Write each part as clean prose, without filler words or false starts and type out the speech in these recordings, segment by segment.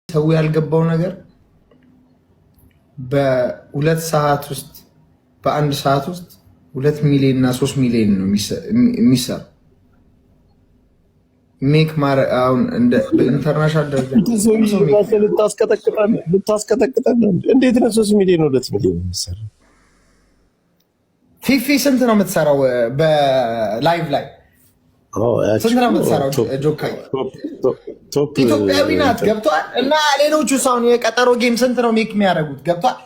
ሰው ያልገባው ነገር በ2 ሰዓት ውስጥ፣ በአንድ ሰዓት ውስጥ 2 ሚሊዮን እና 3 ሚሊዮን ነው የሚሰራው። Make አሁን በ international ደረጃ ልታስቀጠቅጠን እንዴት ነው 3 ሚሊዮን 2 ሚሊዮን የሚሰራው? ፊፊ ስንት ነው የምትሰራው? በ live ላይ ስንት ነው የምትሰራው? ጆካይ ኢትዮጵያዊ ናት፣ ገብቷል። እና ሌሎቹ አሁን የቀጠሮ game ስንት ነው make የሚያደርጉት? ገብቷል።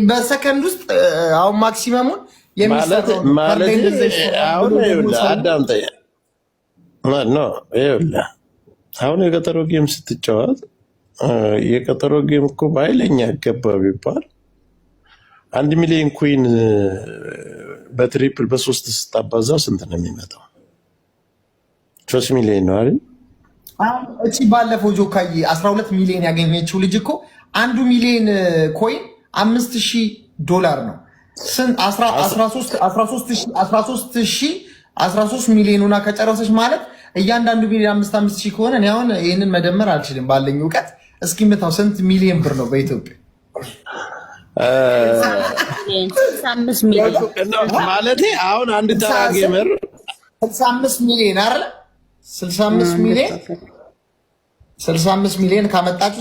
በሰከንድ ውስጥ አሁን maximum ኡን የሚሰራው ማለት አሁን አዳምጠኝ፣ no፣ ይኸውልህ፣ አሁን የቀጠሮ game ስትጫወት የቀጠሮ game እኮ በኃይለኛ ገባ ቢባል 1 ሚሊዮን coin በ triple በሶስት ስታባዛው ስንት ነው የሚመጣው? 3 ሚሊዮን ነው አይደል? እቺ ባለፈው ጆካዬ 12 ሚሊዮን ያገኘችው ልጅ እኮ 1 ሚሊዮን coin 5,000 ዶላር ነው። 13 ሚሊዮን ሆና ከጨረሰች ማለት እያንዳንዱ ሚሊዮን አምስት አምስት ሺህ ከሆነ እኔ አሁን ይህንን መደመር አልችልም ባለኝ እውቀት። እስኪ ምታው፣ ስንት ሚሊዮን ብር ነው በኢትዮጵያ? 65 ሚሊዮን። ማለት አሁን አንድ ተራ gamer 65 ሚሊዮን አይደለ? 65 ሚሊዮን፣ 65 ሚሊዮን ካመጣችሁ